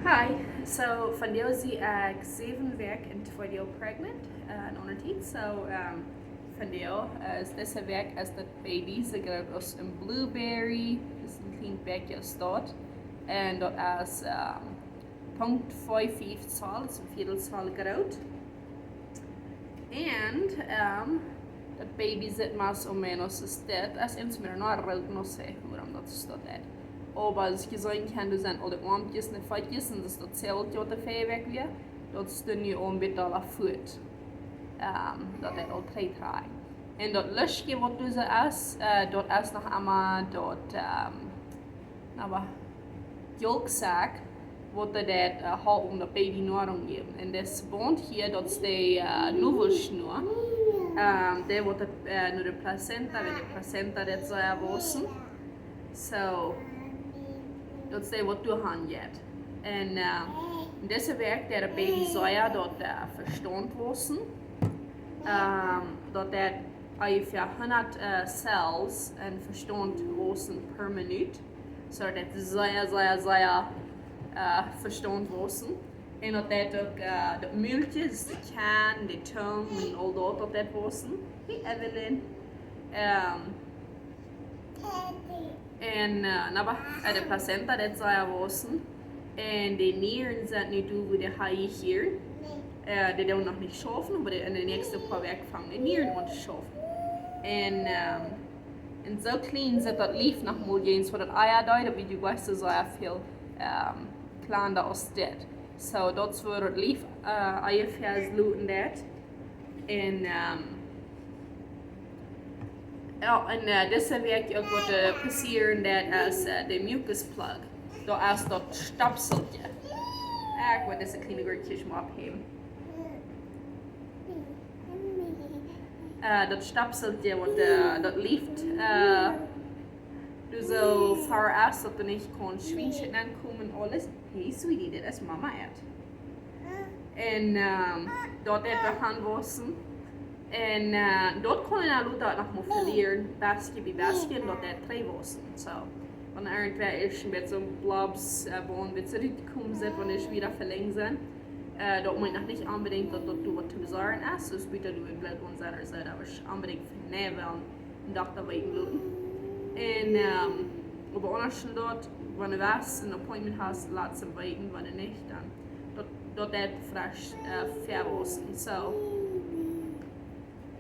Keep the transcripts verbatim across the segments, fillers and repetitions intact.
Hi, so vondoag sie ekj säwen Wäakj un twee Doag pregnant, uh, en Unjascheet. So, um, vondoag, uh, es dise Wäakj es daut Baby, see groot aus een blueberry, es een kjlien bät aus daut. Un daut es, um, Punkt fief fief Zoll, es een Viedel Zoll groot. Un, um, daut Baby sitt más o menos aus dit, es eent mea no root, no sé, wuarom daut es daut dit. Oba aus jie seenen kjennen, doa sent aul de Oarmkjes un de Feetkjes un daut es daut selwje waut de väaje Wäakj wia, daut es nu aul een bät aul fuat. Um, daut deit aul trigj dreihen. Un daut Lichtje waut doa soo es, uh, daut es noch emma daut, um, oba Yolk sac, waut dee daut, uh, haft om daut Baby Noarunk jäwen. Un dit Baunt hia, daut es de, uh, Nowelschnua. Um, dee waut de, uh, no de Placenta, wan de Placenta daut saul wausen. So, daut es dee waut doa han jeit. Un, uh, en dise Wäakj deit daut Baby sea daut, uh, Vestaunt wausen. Um, daut deit onjefäa hundat, uh, Cells en Vestaunt wausen per Minut. So daut deit sea, sea, sea, uh, Vestaunt wausen. Un daut deit uk, uh, daut Mulkje, dus de Kjenn, de Tung un aul daut, daut deit wausen. Hey, Evelyn. Um, un, uh, oba, uh, de Placenta deit sea wausen. Un de Nieren sent nu doa, wua de H I hia. Uh, dee doonen noch nich schaufen, oba dee, en de näakjste poa Wäakj fangen de Nieren aun to schaufen. Un, um, un soo kjlien sitt daut Lief noch mol jens waut daut ea deed, daut wia jlikj soo sea väl, um, kjlanda aus dit. So, daut es woo daut Lief, uh, onjefäa loten deit. Un, um, jo, un, uh, dise Wäakj uk waut, uh, passieren deit es, uh, de mucus plug. Daut es daut Stopselkje. Ekj woa dise kjliene Gurkjes mol opphäwen. Uh, daut Stopselkje waut, uh, daut Lief, uh, doa soo ver es, daut doa nich kaun Schwienschen aunkomen un aules. Hey, sweetie, dit es Mama et. Un, um, daut deit doa han wausen. Un, uh, daut kaun eena lota noch mol velieren, bestje bie bestje, un daut deit trigj wausen. So, wan irjentwäa ieescht een bät soo Blobs, uh, bowen, een bät soo rutjekomen sent, wan dee wada velenjt sent. Uh, daut meent noch nich onbedinjt daut daut doa waut to besorjen es, dus bitte doa bloos aun sennen, daut es onbedinjt von nä wellen een Dokta weeten loten. Un, um, oba aundasch daut, wan du west een Appointment hast, lat see weeten, wan nich, dan daut, daut deit fresch, uh, vewausen. So.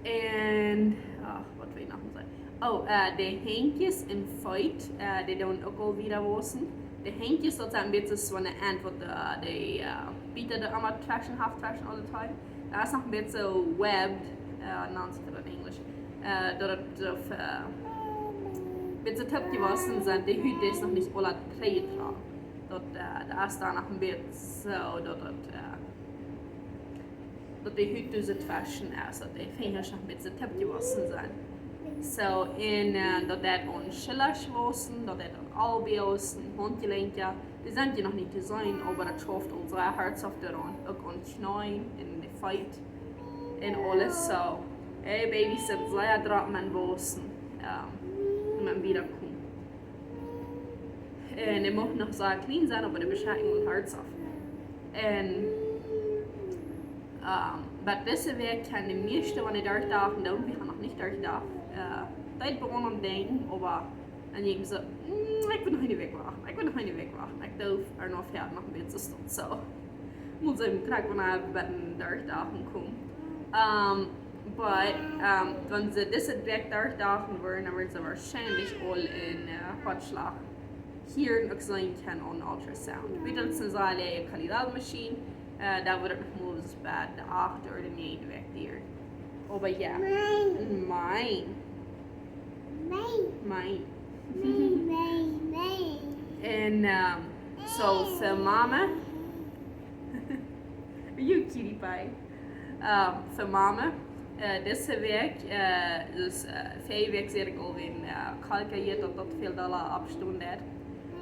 Un, ach, waut well ekj noch mol sajen? Oh, uh, de Henjkjes un Feet, uh, dee doonen uk aul wada wausen. De Henjkjes, daut sent een bät soo aus Ent waut de, de, uh, Bieta doa emma tweschen haft, tweschen aule Tiet. Daut es noch een bät soo webbed, uh, nant sikj daut en Enjlisch. Uh, daut et, uh, een bät soo toopjewossen sent, de Hut es noch nich aula trigj jetrocken. Daut, uh, daut es doa noch een bät soo, daut et, uh, daut de Hut doa soo tweschen es, daut de Finjasch noch een bät soo toopjewossen sent. So, un, uh, daut deit aun Schuljasch wausen, daut deit aun Elbowes, aun Haundjelenkja. Dee sent je noch nich to seenen, oba daut schauft aul sea hart doaraun. Uk aun Kjneeen un de Feet un aules. So, hey, Babys sent sea drock met wausen, um, un met wadakomen. Un dee mucht noch sea kjlien sennen, oba dee beschieten woll hart auf. Un, um, oba dise Wäakj kjennen de mieeschte von de dartich Doag doonen, wie haben noch nich dartich Doag, uh, Tiet bie ons denkjen, oba dan denkj ekj soo, "Mm, ekj well noch eene Wäakj wachten, ekj well noch eene Wäakj wachten." Ekj doo ea noch, jo, noch een bät soo stolt, so. Mott see krakjt wan wie bie dartich Doag komen. Um, but, um, wan see dise Wäakj dartich Doag woaren, dan woaren see woarschienlich aul een, uh, Hoatschlach hia uk seenen kjennen aun Ultrasound. Wie daut sent, soo ne Kalidad Maschien, uh, daut woat noch mol bat de achte ooda de näajende Wäakj dieren. Oba jo. Mien. Mien. Mien. Mien, mien, mien. Un, um, so, fa Mama. You cutie pie. Um, fa Mama. Uh, dise Wäakj, uh, dus, uh, väaje Wäakj säd ekj aul, wan, uh, Kalkjen jeit, daut daut väl dolla oppstonen deit.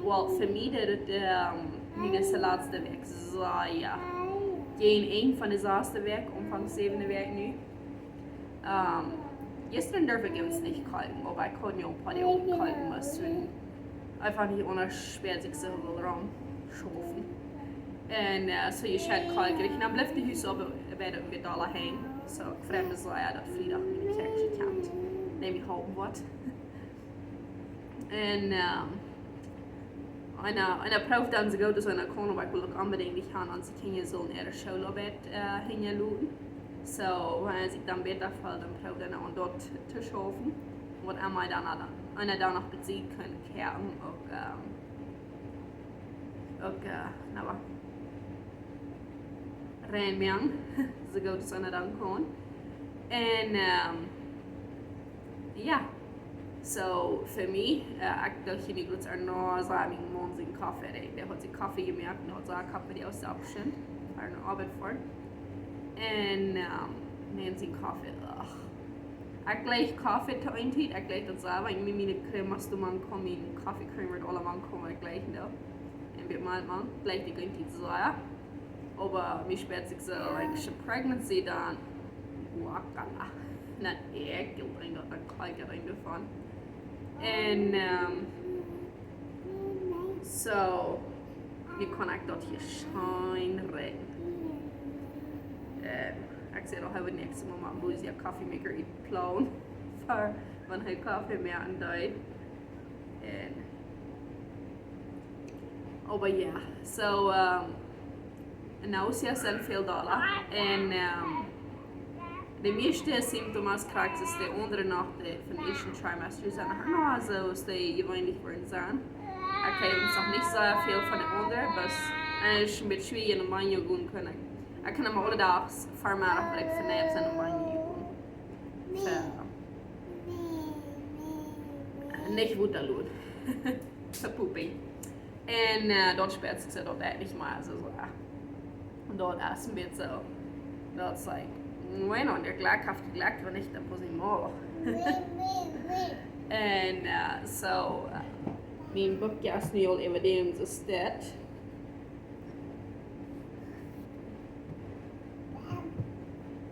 Well, fa mie deit et, um, nu dise latste Wäakj sea. Jeen Enj von de sasde Wäakj, Aunfank säwende Wäakj nu. Um, jistren durf ekj eemol nich kalkjen, oba ekj haud nu een poa Doag kalkjen must, un eefach nich aundasch, wiels ekj soo väl rom schaufen. Un eh, soo jie sent kalt jekjräajen, dan blift de Hus opp, eh, bie de, bie de Dalla hangen. Soo, ekj frei mie soo, jo, daut Friedach mien Kjäakjsche kjemt. Nemt mie halpen waut. Un eh, eena, eena prooft dan soo goot aus eena kaun, oba ekj well uk onbedinjt nich han, onse Kjinja sullen äare Schooloabeit eh, hinjaloten. Soo, wan ekj dan bäta feel, dan proow ekj dan aun daut to schaufen. Waut emma dan, dan, eena dan noch besied kaun kjrieen, uk eh, uk eh, na waut, reinmoaken, soo goot aus eena dan kaun. Un eh, jo, soo fa mie, eh, ekj docht hia nu krakjt aun, no, soo, mien Maun sien Koffe, dee, dee haud sikj Koffe jemoakt un haud soo een Koffe, dee aus de option, fa ne Oabeit foaren. Un eh, Maun sien Koffe, ach. Ekj jlikj Koffe to eene Tiet, ekj jlikj daut soo, wan ekj mie miene Crema, aus du mank kaust, miene Coffee Creamer, aula mank kaust, ekj jlikj daut. Un bie mien Maun jlikj ekj eene Tiet soo, jo. Oba mie spieet sikj soo, like, soo pregnancy dan, guacala. Dan ekj jlikj daut, dan kjrieech ekj daut doavon. Un eh, soo, nu kaun ekj daut hia scheen rieekjen. Eh, ekj sie aul hia nich mea, mau bloos dee Coffee Maker utploagen, fa wan hee Koffe moaken deit. Un, oba jo, soo, eh, nausea sent väl dolla. Un eh, de mieeschte symptoms kjrichst du de aundre Nacht, eh, von ieeschten Trimester sent noch, no, soo aus dee jeweenlich woaren sent. Ekj weet ons noch nich soo väl von de aundre, oba et es een bät schwieeja om bainjo gonen kjennen. Ekj kaun mau aule Dach Vemeddach, wan ekj von Nocht soo bainjo gonen. Soo. Nich Wota loten. Soo poopy. Un eh, daut spieet sikj soo, daut ekj nich mea soo, soo, eh, daut es een bät soo. Daut es like, bueno, dee Jlekj haft jejlekjt, wan ekj daut bloos nich mea. Un eh, soo, eh, mien Buak es nu aul äwa däm soo steit.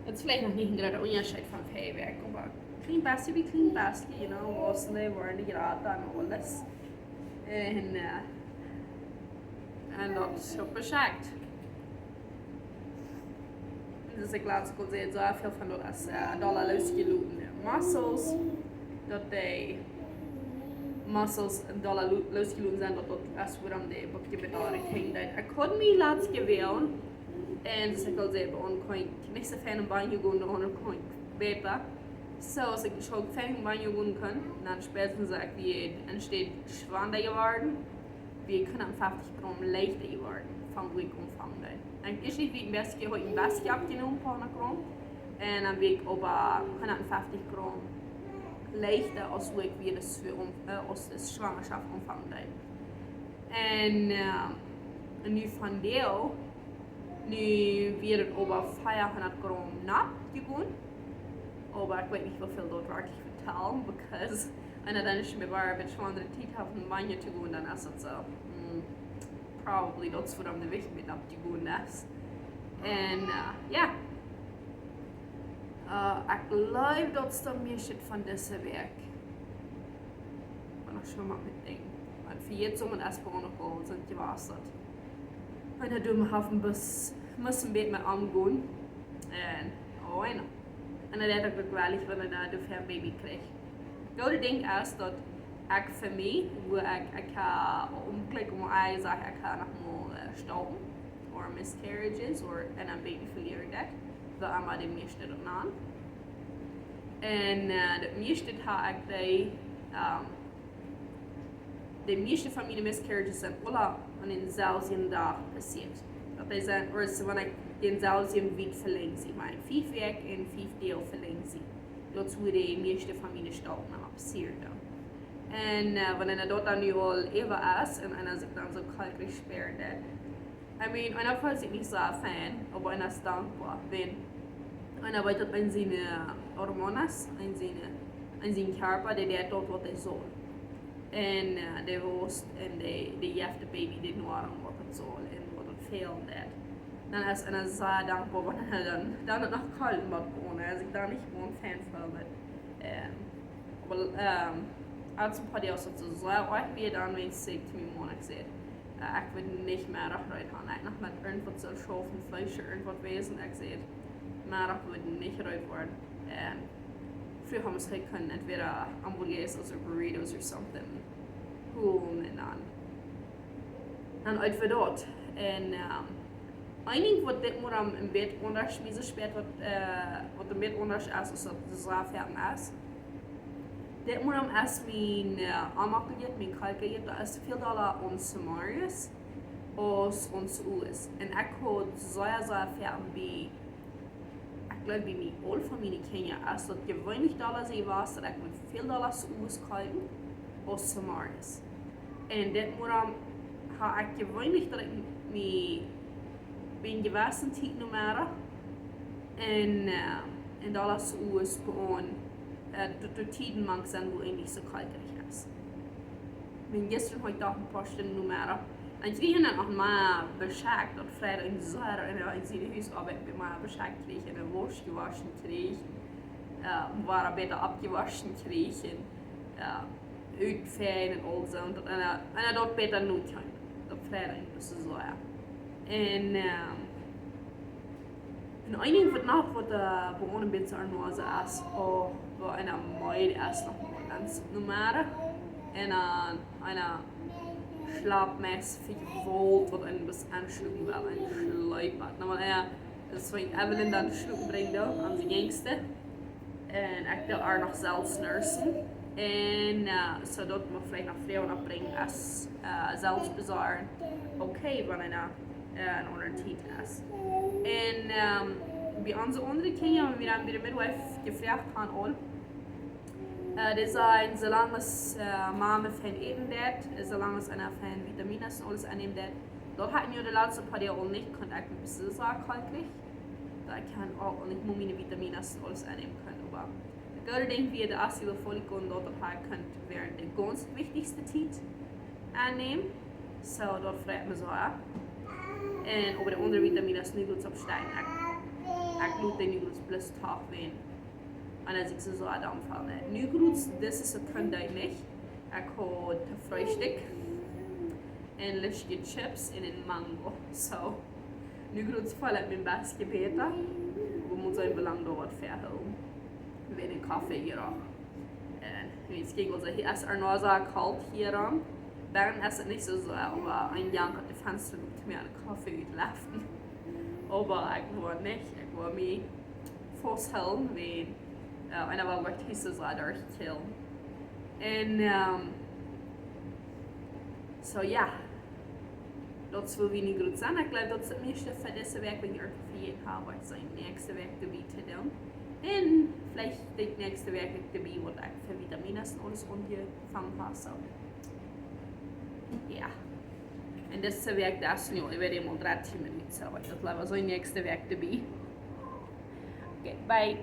Et es veleicht noch nich een groota Unjascheet von väaje Wäakj, oba kjlien bät bie kjlien bät, you know, aus dee woaren jrata un aules. Un eh, un daut es uk bescheet. Un soo aus ekj latst aul säd, soo väl von daut es eh, dolla loosjelotene muscles, daut dee muscles dolla lo-, loosjeloten sent, daut, daut es wuarom dee Buak een bät dolla retained deit. Ekj haud mie latst jewäajen, un soo aus ekj aul säd, bie ons kaun ekj nich soo fein bainjo gonen, dan kaun ekj bäta. Soo, aus ekj soo fein bainjo gonen kaun, dan spieet sikj soo, ekj sie enne Städ schwanda jeworden, wia hundatfeftich Gram leichta jeworden, von wua ekj aunfangen deed. Un ekj wist nich, woo een bät, haud een bät aufjenomen, poa hundat Gram. Un dan wia ekj opp hundatfeftich Gram leichta aus wua ekj wia, aus wie aun-, eh, aus de Schwangerschaft aunfangen deed. Un eh, nu vondoag, nu wia et opp fiefhundat Gram nopp jegonen. Oba ekj weet nich, woo väl daut werkjlich vetalen, because wan ekj dan ieescht mol een bät schwandre Tiet hab om bainjo to gonen, dan es daut soo, mm, probably daut es wuarom de Jewicht een bät nopp jegonen es. Un eh, jo. Eh, ekj jleew daut es daut mieeschte von dise Wäakj. Oba noch schwind met Dinja. Wan fa june Soma es, fa ons uk aul sent jewast daut. Wan ekj doa mau haud een bät, must een bät mea aungonen. Un, oh, I know. Un dan deed ekj uk jewellich, wan ekj doa fa een Baby kjrieech. Goode Dinkj es daut ekj fa mie, wua ekj, ekj ha, om kjlien om Ei saj ekj, ekj ha noch mol eh, stolpen, or miscarriages, or, un een Baby velieren deed, wua emma de mieeschte daut nanen. Un eh, de mieeschte ha ekj dee, ehm, de mieeschte von miene miscarriages sent aula aun dänselwjen Dach passieet. Daut dee sent, or es, wan ekj dänselwjen Wiet velenjd, ekj meen, fief Wäakj un fief Doag velenjd. Daut es wua de mieeschte von miene Stolpen aun passieren dan. Un eh, wan eena daut dan nu aul äwa es un eena sikj dan soo krakjt spieren deit, I mean, eena feelt sikj nich soo fein, oba eena es dankboa, wan eena weet daut een siene Hormonen, een siene, een sien Kjarpa, dee deit daut waut hee saul. Un eh, dee woosst un dee, dee jeft de Baby de Noarunk waut et saul un waut et fälen deit. Dan es eena soo dankboa, wan eena dan, dan uk noch kalt woat, wan eena sikj dan nich mea fein feelt. Ehm, oba ehm, aus een poa Doag soo sea oajch wia, dan wan ekj to mienen Maun säd, Ekj wudd nich Meddach reed gonen. Ekj noch met irjentwaut soo schaufen, Fleesch, irjentwaut wäsen. Ekj säd, Meddach wudd nich reed woaren. Un frie haben see kunnen entweder hamburguesas or burritos or something holen un dan, dan äten wie daut. Un, ehm, een Dinkj waut dit Mol een bät aundasch, mie soo spät waut, eh, waut een bät aundasch es, es daut de Sachen es. Dit Mol es mien, eh, Amakkeljit, mien Kalkjit, daut es väl dolla aun Samaris aus aun Soos. Un ekj haud sea, sea väl bie, ekj gleew bie mie aul von miene Kjinja, es daut jeweenlich dolla soo wia, daut ekj mott väl dolla Soos koaken aus Samaris. Un dit Mol ha ekj jeweenlich daut ekj mie bie eene jewesse Tiet no Meddach un, eh, un dolla Soos gonen, eh, daut doa Tieden mank sent, wua ekj nich soo kalkrich es. Wan jistren haud ekj doch een poa Stunden no Meddach. Un ekj kjrieech dan noch mol Bescheid daut Friedach een Sora un ekj siene Husoabeit bie mie Bescheid kjrieech un eene Wausch jewoschen kjrieech. Eh, wia bäta aufjewoschen kjrieech un, eh, utfeien un aul soo. Un daut, un, un daut bäta nu kjeem. Daut Friedach een bät soo, jo. Un, ehm, un een Dinkj waut noch waut, eh, bie ons een bät aundasch es, oh, wua eena meed es noch mol gaunz no Meddach. Un, eh, eena schlapt meist väl Wort waut eena bloos aunschluten well, eena schleept. Na, wan eena, daut es wan Evelyn dan schlopen brinjt, dan aun de Jinjste. Un ekj doo äa noch selfst nursen. Un, eh, soo daut mott veleicht noch Froagen oppbrinjen aus, eh, selfst besorjen. Okay, wan eena, eh, een aundret Tiet es. Un, ehm, bie onse aundre Kjinja, wan wie dan bie de midwife jefroacht haben aul, eh, dee säden, soo lang aus, eh, Mama fein äten deit, soo lang aus eena fein Vitaminas un aules aunnämen deit, daut haud ekj nu de latste poa Doag aul nich kunt, ekj bie mie soo kalkrich. Daut ekj kaun uk nich mea miene Vitaminas un aules aunnämen kaun, oba daut goode Dinkj wia, daut es jeweenlich un daut ekj kaun wäarent de gaunz wichtichste Tiet aunnämen. Soo, daut freit mie soo, jo. Un äwa de aundre Vitaminas nu goot oppstonen. Ekj, ekj lot dee nu goot bloos toch wan, wan ekj soo sea down feel. Nu goot, dit es een Kunde nich. Ekj haud to Freestikj een Läschje Chips un een Mango. Soo, nu goot feel ekj mie een bät bäta. Wie motten seenen, woo lang daut woat vehoolen. Wan een Koffe hia uk. Un wan ekj kjikj, aulsoo hia es Arnosa kolt hia aun. Bie ons es et nich soo, soo, oba een Jung haud daut Fensta op, to mie een Koffe utloften. Oba ekj wull nich, ekj wull mie fausthoolen, wan, eh, eena wudd waut hia soo sea derchkjillen. Un, ehm, soo, jo. Daut es woo wie nu goot sent. Ekj gleew daut es daut mieeschte fa dise Wäakj, wan jie irjentwaut vejäten haben, waut ekj saj, näakjste Wäakj doabie to doonen. Un veleicht de näakjste Wäakj doabie waut ekj fa Vitaminas un aules aunjefongen hab, soo. Jo. Un dise Wäakj, daut es nu äwa eemol dartieen Minuten, soo ekj daut leewa soo näakjste Wäakj doabie. Okay, bye.